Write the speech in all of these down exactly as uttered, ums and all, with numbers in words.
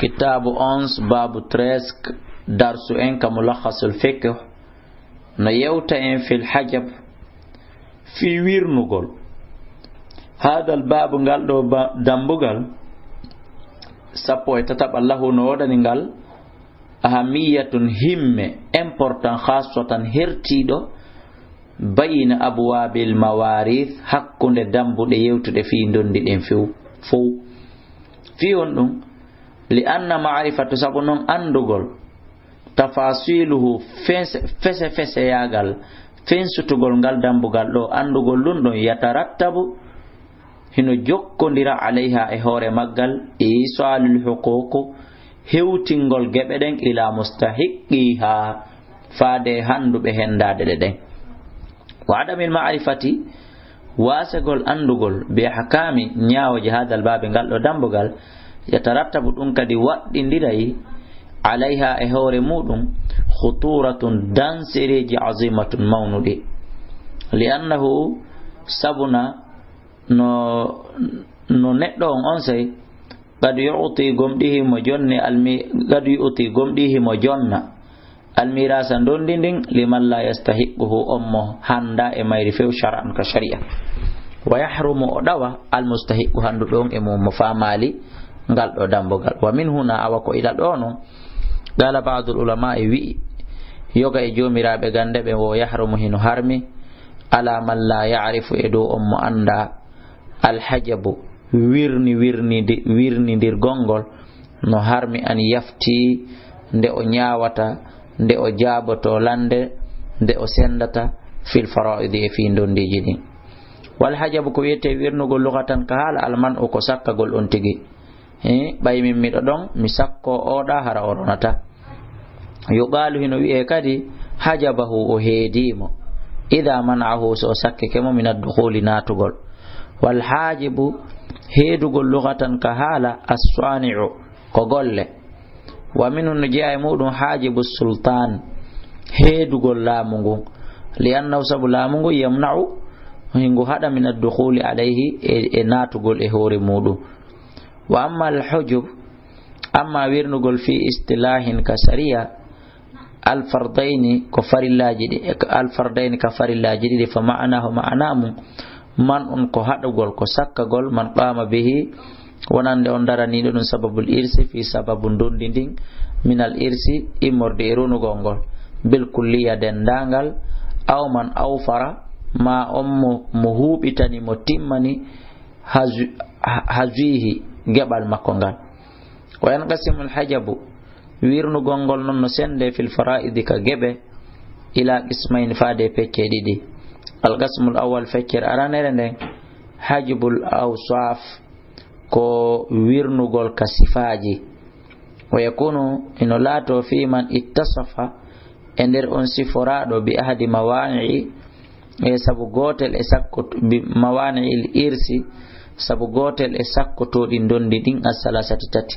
Kitaabu onze, baabu treize, darsu en ka Mulakhasul Fiqh, no yewta en fil hajab, fii wirnugol. Haadal baabu, ngal ɗoo ba-, dambugal, sappo e tataɓal, lahu, no woodani ngal, ahamiyatun, himme, important, khassatan, hertiiɗo, bayna abwaabil mawaarith, hakkunde dambuɗe yewtuɗe fii ndondi ɗen few-, fow. Fii honɗun? Li anna ma'rifatu, sabu non anndugol, tafasiluhu, fese, fese, feseyaagal, fensutugol ngal dambugal ɗoo, anndugol ɗun ɗon, yatarattabu, hino jokkondira, alayha, e hoore maggal, isalul huququ, hewtingol geɓe ɗen, ila mustahiqqiha, faade e hannduɓe henndaade ɗe ɗen. Wa adamil ma'rifati, waasegol anndugol, bi ahkami, ñaawooje, haadal baabi, ngal ɗoo dambugal, yatarattabu, ɗun kadi waɗɗindiray, alayha, e hoore muɗum, khuturatun, dansereeji, azimatun, mawnuɗi. Li annahu, sabuna, no, no neɗɗo on onsay, qad yu'ti, gomɗii himo jonni, almi-, qad yu'ti, gomɗii himo jonna, almirasa, ndondi ndin, liman la yastahiqquhu, on mo hanndaa e mayri few, shar'an, ka shari'a. Wa yahrumu, o ɗawa, almustahiqqu, hannduɗo on e mum, mo faamaali ngal ɗoo dambugal. Wa min huna, awa ko ila ɗoo non, qala ba'dul ulama'i, wi'i yoga e joomiraaɓe gannde ɓen, wo yahrumu, hino harmi, ala man la ya'rifu, e dow on mo anndaa, alhajabu, wirni, wirnidi-, wirnindirgol ngol, no harmi, an yafti, nde o ñaawata, nde o jaabotoo lannde, nde o senndata, fil fara'idi, e fii ndondiiji ɗin. Wal hajabu, ko wi'etee wirnugol lughatan ka haala, al man'u, ko sakkagol on tigi. He, ɓay min miɗo ɗon, mi sakkoo oo ɗaa, hara o ronataa. Yuqaalu, hino wi'ee kadi, hajabahu, o heedii mo. Idaa mana'ahu, so o sakkike mo, min addukhuli, naatugol. Wal haajibu, heedugol lughatan ka haala, as-saani'u, ko golle. Wa minhu, no jeyaa e muɗum, haajibu sultaan, heedugol laamu ngun. Li annahu, sabu laamu ngun, yamna'u, hingu haɗa, min addukhuli alayhi, e, e naatugol e hoore muɗum. Wa amma al-hujub, amma wirnugol fi istilahin ka sariya, al-fardayni, ko farillaaji ɗi-, al-fardayni, ka farillaaji ɗiɗi, fa ma'anahu, ma'ana mum, man un, ko haɗugol, ko sakkagol, man qama bihi, wonande on daraniiɗo ɗum, sababul irsi, fi sababu ndondi ndin, min al-irsi, immorde e ronugol ngol, bil kulliya, denndaangal, aw man awfara, ma on mo, mo huuɓitani, mo timmani, hazu-, ha-, hazuihi, geɓal makko ngal. Wa yanqasimul hajabu, wirnugol ngol non no sende, fil fara'idi, ka geɓe, ila qismayni, faade e pecce ɗiɗi. Al qasmul awwal, feccere aranere nden, hajbul awsaf, ko wirnugol ka sifaaji. Wa yakunu, ino laato, fi man ittasafa, e nder on siforaaɗo, bi ahadi mawani'i, e sabu gootel e sakkot-, bi mawani'il irsi, sabu gootel e sakkotooɗi ndondi ɗin, assalasati, tati.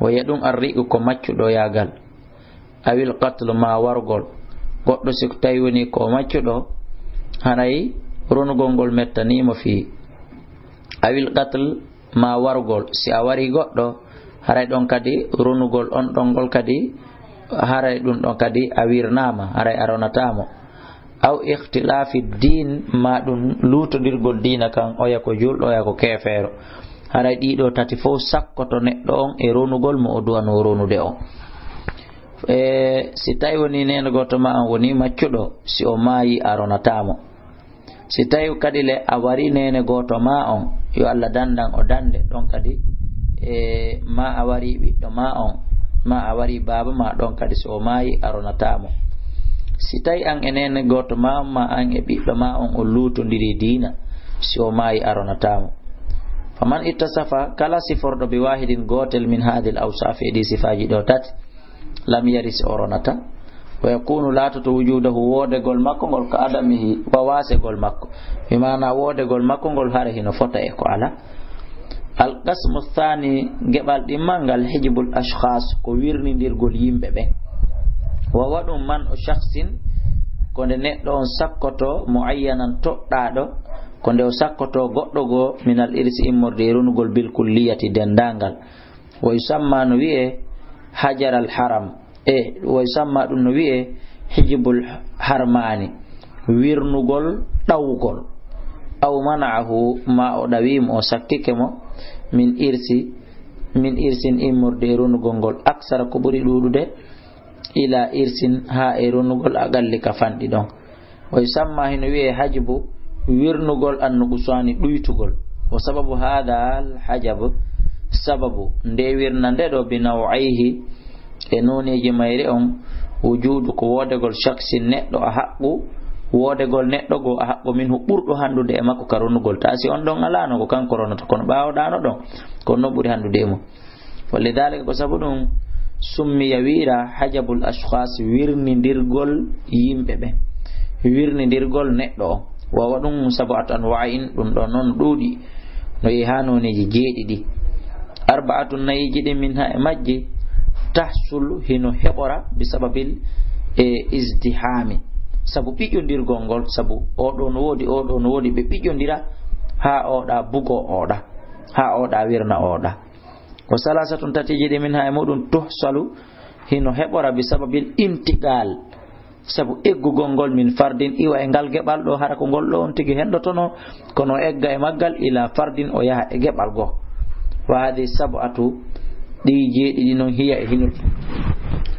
Wa hiya, ɗum, arri'u, ko maccuɗoyaagal, awil qatlu, ma wargol. Goɗɗo si ko tawi woni ko maccuɗo, hanay ronugol ngol mettanii mo fii. Awil qatl, ma wargol. Si a wari goɗɗo, haray ɗon kadi ronugol on ɗon ngol kadi, haray ɗum ɗon kadi a wirnaama, haray a ronataa mo. Aw ikhtilaafi diin, ma ɗum luutondirgol diina kan, oya ko juulɗo, oya ko keefeero. Haray ɗiɗo tati fof sakkoto neɗɗo on e ronugol mo o duwanoo ronude on. E, si tawi woni neene gooto ma on woni maccuɗo, si o maayi a ronataa mo. Si tawi kadi le a wari neene gooto ma on, yo Allah dandan o dande, ɗon kadi, e, ma a wari ɓiɗɗo ma on, ma a wari baaba ma, ɗon kadi so o maayi a ronataa mo. Si tawi an e neene gooto ma on, ma an e ɓiɗɗo ma on, on luutondiri diina, si o maayi a ronataa mo. Faman ittasafa, kala siforɗo bi wahidin gootel min hadil awsafi e ɗi sifaaji ɗo tati, lam yaris, o ronata. Wa yakunu, laatoto, wujudahu, woodegol makko ngol, ka adamihi, wa waasegol makko. Bi maana woodegol makko ngol hara hino fota e ko ala. Al qasmu thani, geɓal ɗimmal ngal, hijbul ashkhas, ko wirnindirgol yimɓe ɓen. Wa waɗum man o shakhsin, ko nde neɗɗo on sakkoto, muayyanan, toɗɗaaɗo, ko nde o sakkoto goɗɗo goo, minal irsi, immorde e ronugol, bil kulliyati, denndaangal. Wa yusamma no wi'e hajaral haram. E wa yusamma ɗum no wi'e hijibul harmani. Wirnugol ɗawgol. Aw mana'ahu ma o ɗawi mo o sakkike mo min irsi, min irsin immorde e ronugol ngol aksara ko ɓuri ɗuuɗude ila irsin ha e ronugol aqalli ka fanɗi ɗon. Wa yusamma hino wi'e hajbu wirnugol annuqusani ɗuytugol. Wa sababu hadha al hajab sababu nde wirna nde ɗo bi naw'ayhi e noneji mayre on wujudu ko wodegol shaksin neɗɗo a haqqu wodegol neɗɗo go a haqqu minhu ɓurɗo handude e makko ka ronugol ta si on ɗon alano ko kanko ronata kono ɓawoɗano ɗon ko non ɓuri handude e mum. Walidhalika ko sabu ɗum summiya wiira hajabul ashkhas wirnindirgol yimɓe ɓe wirnindirgol neɗɗo o wawa ɗum sabu at anwa'in ɗum ɗo noon ɗuuɗi no yehi ha noneji jeeɗiɗi arba'atun nayiji ɗin min ha e majji tahsul hino heɓora bi sababil e izdihami sabu ɓiƴƴondirgol ngol sabu oɗo no woodi oɗo no woodi ɓe ɓiƴƴondira ha oɗa bugo oɗa ha oɗa wirna oɗa. Wa salasatun tatiji ɗi min ha e muɗum tuhsalu hino heɓora bi sababil intiqal sabu eggugol ngol min fardin iwa e ngal geɓal ɗo hara ko ngol ɗo on tigi hendotono kono egga e maggal ila fardin o yaha e geɓal goo. Wa hadi sab'atu ɗi jeeɗiɗi non hiya e hino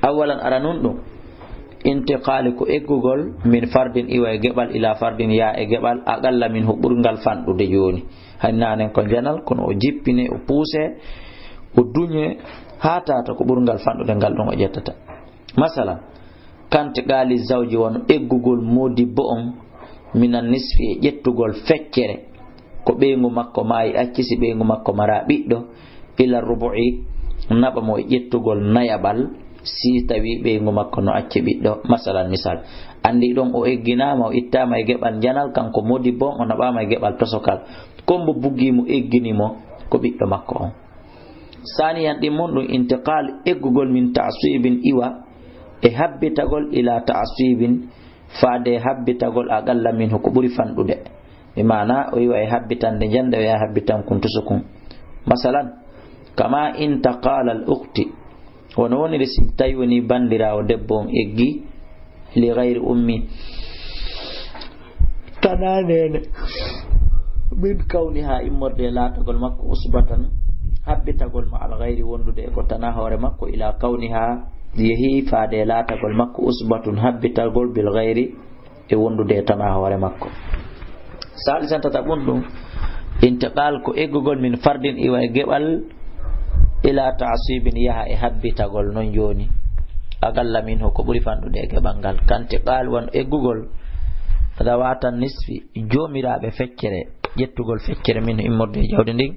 awalan ara nun ɗum intiqali ko eggugol min fardin iwa e geɓal ila fardin ya e geɓal aqalla min ho ɓurgal fanɗude jooni. Hannanen ko janal kono o jippine o puuse o duñe ha tata ko ɓurgal fanɗude ngal ɗon o ƴettata. Masalan kanti qali zawji wano eggugol modibbo on minan nisfi e ƴettugol feccere ko ɓeyngu makko maayi acci si ɓeyngu makko mara ɓiɗɗo ila rubu'i naɓa mo e ƴettugol nayaɓal si tawi ɓeyngu makko no acci ɓiɗɗo masalan misal andi ɗon o egginama o ittama e geɓal janal kanko modibbo on o naɓama e geɓal tosokal kombo buggi mo eggini mo ko ɓiɗɗo makko on. Saniyan ɗin mun ɗum intiqal eggugol min ta'sibin iwa e habbitagol ila ta'sibin faade habbitagol aqalla minhu ko ɓuri fanɗude. Bi maana o iwa e habbitande jande o yaha habbitan kun tusu kun. Masalan kama intaqala al ukhti wono woniri si tawi woni bandirawo debbo on eggi li gayri ummi tana nene min kawniha immorde e laatagol makko usbatan habbitagol ma al gayri wondude e ko tana hoore makko ila kawniha yehi faade e laatagol makko usbatun habbitagol bil gayri e wondude e tana hoore makko. Salisan tata ɓun ɗum intiqal ko eggugol min fardin iwa e geɓal ila ta'sibin yaha e habbitagol non joni agalla min hoko ɓuri fanɗude e geɓal ngal kantiqal won eggugol zawatan nisfi jomiraɓe feccere ƴettugol feccere min immorde e jawdi ndin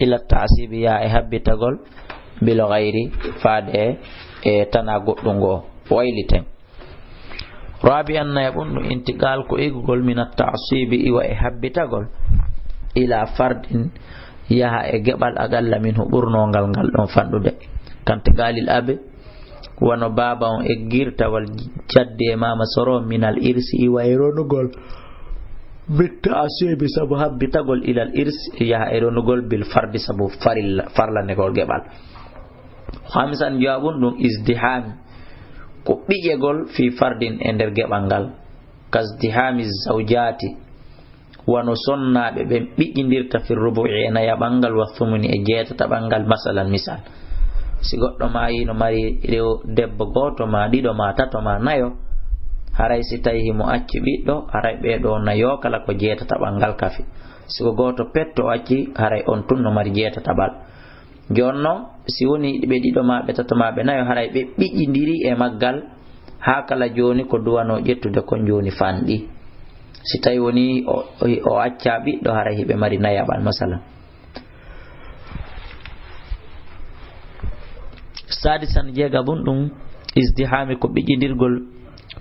ila ta'sibi yaha e habbitagol bilo gayri faade e tana goɗɗum ngo wayliten. Rabi'an naya ɓun ɗum intiqal ko eggugol min at-ta'sibi iwa e habbitagol ila fardin yaha e geɓal aqalla min ho ɓurnongal ngal ɗon fanɗude kantiqalil abe wano baaba on eggirtawal jaddi e mama soro minal irsi iwa e ronugol bit ta'sibi sabu habbitagol ilal irsi yaha e ronugol bil fardi sabu farilla farlanegol geɓal. Hamisan jawaabun ɗum izdihami ko ɓiƴegol fi fardin e nder geɓal ngal kasdihami zawjati wano sonnaaɓe ɓen ɓiƴƴindirta fi rubu'i e nayaɓal ngal wa thumuni e jeetataɓal ngal masalan misal si goɗɗo maayi no mari rew debbo gooto ma ɗiɗo ma tato ma nayo haray si tawi himo acci ɓiɗɗo haray ɓee ɗo nayo kala ko jeetataɓal ngal kafi si ko gooto petto o acci haray on tun no mari jeetataɓal. Jooni non si woni ɓe ɗiɗo ma ɓe tato ma ɓe nayo haray ɓe ɓiƴindiri e maggal haa kala jooni ko duwano ƴettude kon jooni fanɗi si tawi woni o, o, o acca ɓiɗɗo haray hiɓe mari nayaɓal masalan. Sadisan jeegabun ɗum izdihami ko ɓiƴindirgol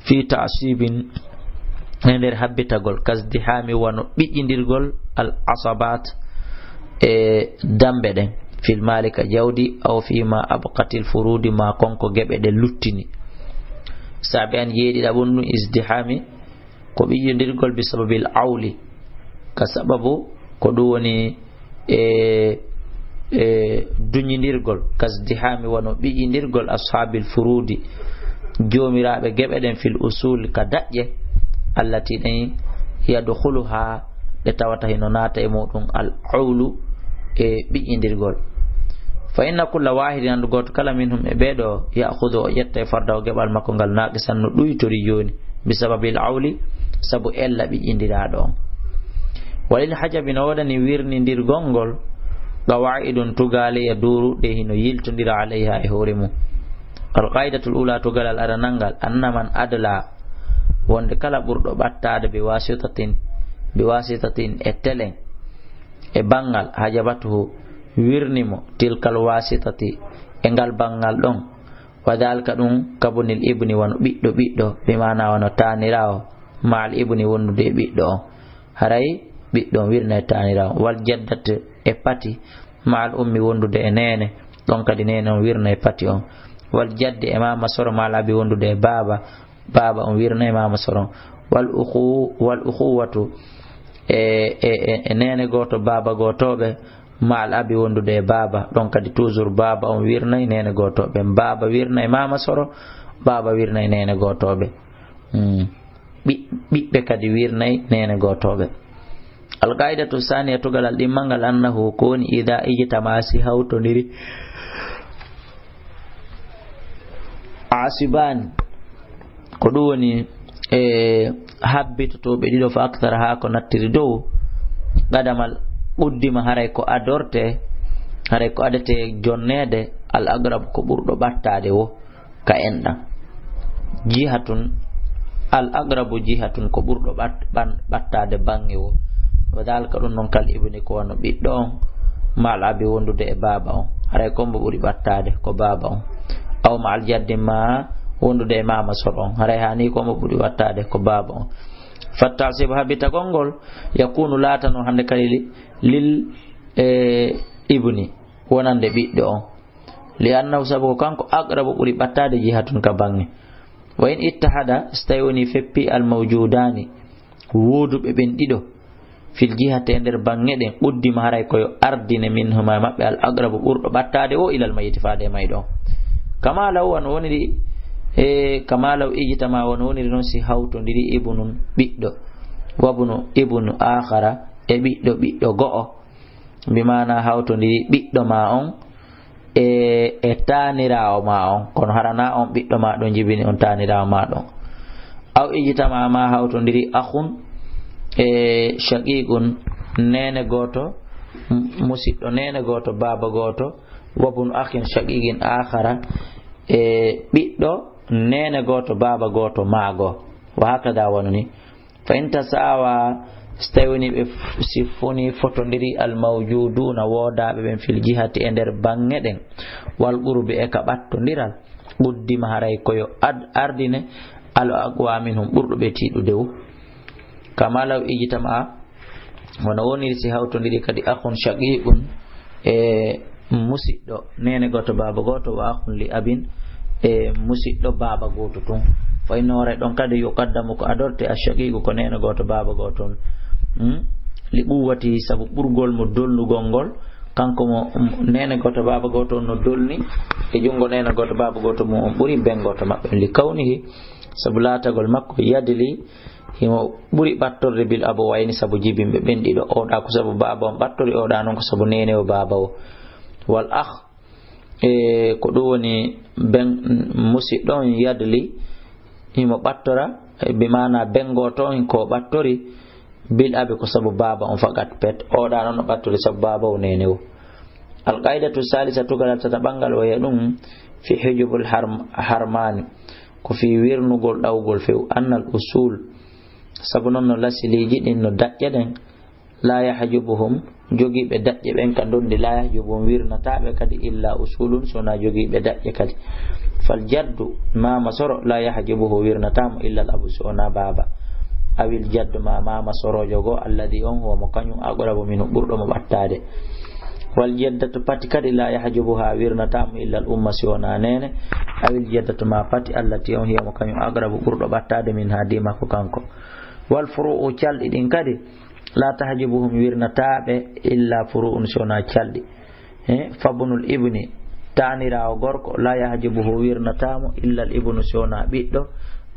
fi ta'sibin e nder habbitagol kasdihami wano ɓiƴƴindirgol al asabat e dambe ɗen fil mali ka jawdi aw fi ma abqatil furudi ma konko geɓe ɗe luttini. Saabi an jeeɗiɗa ɓun ɗum izdihami ko ɓiƴƴindirgol bi sababil awli ka sababu ko ɗum woni e e duñindirgol, kasdihami, wano ɓiƴindirgol ashaabil furuudi, joomiraaɓe geɓe ɗen, fil usuul, ka daƴƴe, allati ɗen yadkhuluha, ɗe tawata hino naata e muɗum al awlu, e ɓiƴindirgol. Fa inna kulla waahidin, anndu gooto kala, minhum, e ɓee ɗoo, ya'khudhu, o ƴetta e fardahu geɓal makko ngal, naaqisan, no ɗuytori jooni, bi sababil awli, sabu ella ɓiƴindiraaɗo on. Walil hajabi, no woodani wirnindirgol ngol, qawaa'idun, tugaale, yaduuru, ɗe hino yiltondira, alayha, e hoore mum. Al qaidatul ula, tugalal aranal ngal, anna man adla, wonde kala ɓurɗo ɓattaade, bi wasitatin, bi wasitatin, e telen, e banngal, hajabatuhu, wirni mo, tilkal wasitati, e ngal banngal ɗon, wa dhalika, ɗum, kabunil ibni, wano ɓiɗɗo ɓiɗɗo, bi maana wano taaniraawo, ma'al ibni, wondude e ɓiɗɗo on. Haray ɓiɗɗo on wirnay taaniraawo. Wal jaddatu, e pati, ma'al ummi, wondude e neene, ɗon kadi neene on wirnay pati on. Wal jaddi, e maama soro, ma'al abi, wondude e baaba, baaba on wirnay maama soro on. Wal ukhu-, wal ukhuwatu, e, e, e, e neene gooto, baaba gootooɓe, ma'al abi, wondude e baaba, ɗon kadi toujours baaba on wirnay neene gootooɓe. Baaba wirnay maama soro, baaba wirnay neene gootooɓe. Hmm. Ɓi-, ɓiɓɓe kadi wirnay neene gootooɓe. Al qaidatu saniya, tugalal ɗimmal ngal, annahu, ko woni, ida ijtama, si hawtondiri, asibaani, ko ɗum woni, e, habbitotooɓe ɗiɗo, fa akthara, haa ko nattiri dow, qadamal, quddima, haray ko adorte, haray ko adete jonneede, al aqrab, ko ɓurɗo ɓattaade wo, ka enɗan. Jihatun, al aqrabu jihatun, ko ɓurɗo ɓat-, ɓan-, ɓattaade baŋŋe wo. Wa dhalika, ɗum non, kal ibni, ko wano ɓiɗɗo on, ma'al abi, wondude e baaba on. Haray ko mbo ɓuri ɓattaade ko baaba on. Aw ma'al jaddi, ma wondude e maama soro on. Haray hani ko mbo ɓuri ɓattaade ko baaba on. Fa ta'sibu, habbitagol ngol, yakunu, laatano hannde kadi li-, lil, e, ibni, wonande ɓiɗɗo on. Li annahu, sabu ko kanko, aqrabu, ɓuri ɓattaade, jihatun, ka baŋŋe. Wa in ittahada, so tawi woni feppi, al mawjudaani, wooduɓe ɓen ɗiɗo, fil jihati, e nder baŋŋe ɗen, quddima, haray ko yo ardine, minhuma, e maɓɓe, al aqrabu, ɓurɗo ɓattaade wo, ilal mayyiti, faade e mayɗo on. Kama law, wano woniri, e, kama law ijtama, wano woniri non si hawtondiri, ibnun, ɓiɗɗo, wabnu, ibnu, akhara, e ɓiɗɗo, ɓiɗɗo go'o, bi maana hawtondiri ɓiɗɗo ma on e, e taaniraawo ma on, kono hara na on ɓiɗɗo ma ɗon jibini on taaniraawo ma ɗon. Aw ijtama, ma hawtondiri akhun e shaqiqun, neene gooto, m-, musiɗɗo neene gooto, baaba gooto, wabnu akhin shaqiqin akhara, e ɓiɗɗo neene gooto, baaba gooto, maago. Wa hakada, wano ni. Fa in tasaawa, so tawi woni ɓe f-, si foni fotondiri, al mawjuduuna, woodaaɓe ɓen, fil jihati, e nder baŋŋe ɗen, wal qurbi, e ka ɓattondiral, quddima, haray ko yo ad-, ardine, al aqwa minhum, ɓurɗo ɓe tiiɗude wo. Kama law ijtama, wano woniri si hawtondiri kadi, akhun shaqiqun, e musiɗɗo neene gooto, baaba gooto, wa akhun li abin, e musiɗɗo baaba gooto tun. Fa innahu, haray ɗon kadi, yuqaddamu, ko adorte, ashaqiqu, ko neene gooto, baaba gooto on. Hmm? Li quwwati, sabu ɓurgol mo dolnugol ngol, kanko mo, mo neene gooto, baaba gooto on no dolni, e junngo neene gooto, baaba gooto mum on ɓuri, ben gooto maɓɓe. Li kawnihi, sabu laatagol makko, yadli, himo ɓuri ɓattorde, bil abawayni, sabu jibinɓe ɓen ɗiɗo. Oɗa ko sabu baaba on ɓattori, oɗa non ko sabu neene o baaba o. Wal akh, e, ko ɗum woni ben musiɗɗo on, yadli, himo ɓattora, e, bi maana ben gooto on ko ɓattori, bil abi, ko sabu baaba on faqat pet. Oɗa non no ɓattori sabu baaba o, neene o. Al qaidatu salisa, tugalal tataɓal ngal, wa hiya ɗum, fi hujubul harm-, harmani, ko fii wirnugol ɗawgol few, annal usul, sabu non no lasiliiji ɗin, no daƴƴe ɗen, la yahjubuhum, jogiiɓe daƴƴe ɓen ka ndondi, la yahjubuhum, wirnataa ɓe kadi, illa usulun, so wonaa jogiiɓe daƴƴe kadi. Fal jaddu, maama soro, la yahjubuhu, wirnataa mo, illa al abu, so wonaa baaba. Awil jaddu, ma maama soroojo goo, alladi, on, huwa, mo kañum, aqrabu minhu, ɓurɗo mo ɓattaade. Wal jaddatu, pati kadi, la yahjubuha, wirnataa mo, illa al umma, si wonaa neene. Awil jaddatu, ma pati, allati, on, hiya, mo kañum, aqrabu, ɓurɗo ɓattaade, minha, dii makko kanko. Wal furu'u, calɗi ɗin kadi, la tahjubuhum, wirnataa ɓe, illa furu'un, si wonaa calɗi. E, fabnul ibni, taaniraawo gorko, la yahjubuhu, wirnataa mo, illa al ibnu, si wonaa ɓiɗɗo,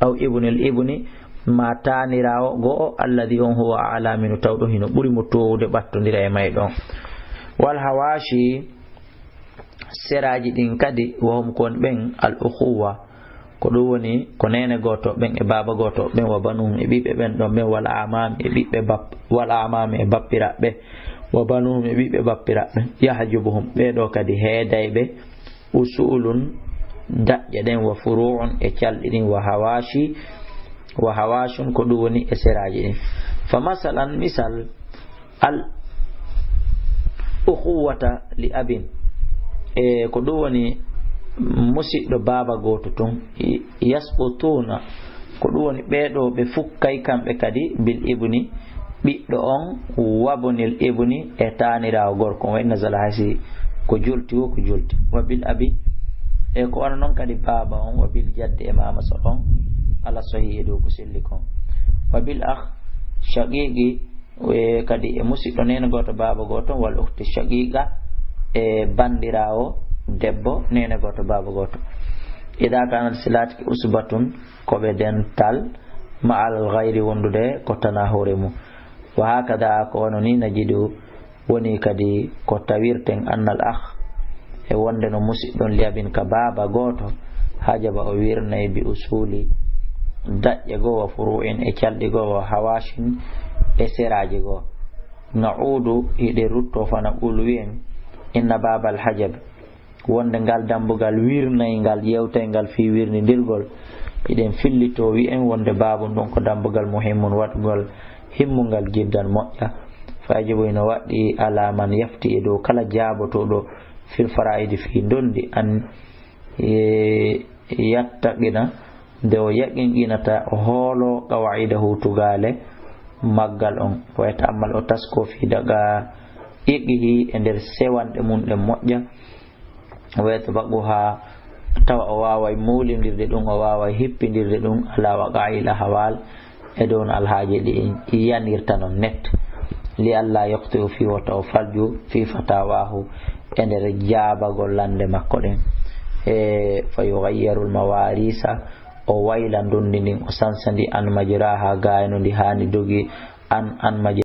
aw ibnul ibni, ma taaniraawo go'o, alladhi on huwa a'la minhu, taw ɗo hino ɓuri mo toowude ɓattondira e mayɗo on. Wal hawashi, seraaji ɗin kadi, wa hum, ko woni ɓen, al ukhuwa, ko ɗum woni ko neene gooto ɓen e baaba gooto ɓen, wa banuhum, e ɓiɓɓe ɓen ɗon ɓen, wal amami, e ɓiɓɓe bap-, wal amami, e bappiraɓɓe, wa banuhum, e ɓiɓɓe bappiraɓɓe, yahjubuhum, ɓee ɗoo kadi heedayɓe, usulun, daƴƴe ɗen, wa furu'un, e calɗi ɗin, wa hawashi, wa hawashun, ko ɗum woni e seraaji ɗin. Fa masalan, misal, al ukhuwata li abin, e ko ɗum woni musiɗɗo baaba gooto tun, yasqutuna, ko ɗum woni ɓee ɗoo ɓe fukkay kamɓe kadi, bil ibni, ɓiɗɗo on, wabnil ibni, e taaniraawo gorko on, wa in nazala, hay si ko jolti wo ko jolti, wa bil abi, e ko wano non kadi baaba on, wa bil jaddi, e maama so on, ala sahihi, e dow ko selli kon, wa bil akh shaqiqi, e kadi e musiɗɗo neene gooto baaba gooto, wal ukhti shaqiqa, e banndiraawo debbo neene gooto baaba gooto. Ida kanat, si laatike, usbatun, ko ɓe dental, ma al ghayri, wondude ko tanaa hoore mum. Wa hakada, ko wano ni, najidu, woni kadi ko tawirten, annal akh, e wonde no musiɗɗo on, li abin, ka baaba gooto, hajaba, o wirnay, bi usuli, daƴƴe goo, wa furu'in, e calɗi goo, wa hawashin, e seraaji goo. Na'udu, hiɗen ruttoo, fa naqulu, wi'en, inna babal hajab, wonde ngal dambugal wirnayngal, ƴeewtayngal fii wirnindirgol, hiɗen fillitoo, wi'en wonde baabun ɗun ko dambugal muhimmun, waɗugol himmungal, jiddan, moƴƴa. Fa yajibu, hino waɗɗii, ala man yafti, e dow kala jaabotooɗo, fil fara'idi, fii ndondi, an, e, yattaqina, nde o yaqinqinata, o hooloo, qawaidahu, tugaale maggal on. Wa yata'ammal, o taskoo, fii daqaiqihi, e nder sewanɗe mun ɗen moƴƴa. Wa yatbaquha, tawa o waaway mawlindirde ɗun, o waaway hippindirde ɗun, ala waqa'il ahwal, e dow no alhaaji ɗin yanirta non net. Li alla yukhti'u, fii wota o falju, fii fatawahu, e nder jaabagol lande makko ɗen. E fa yughayyirul mawarisa, o wayla ndondi ndin, o sansa ndi, an majraha, gaay no ndi haani dogi, an, an majra-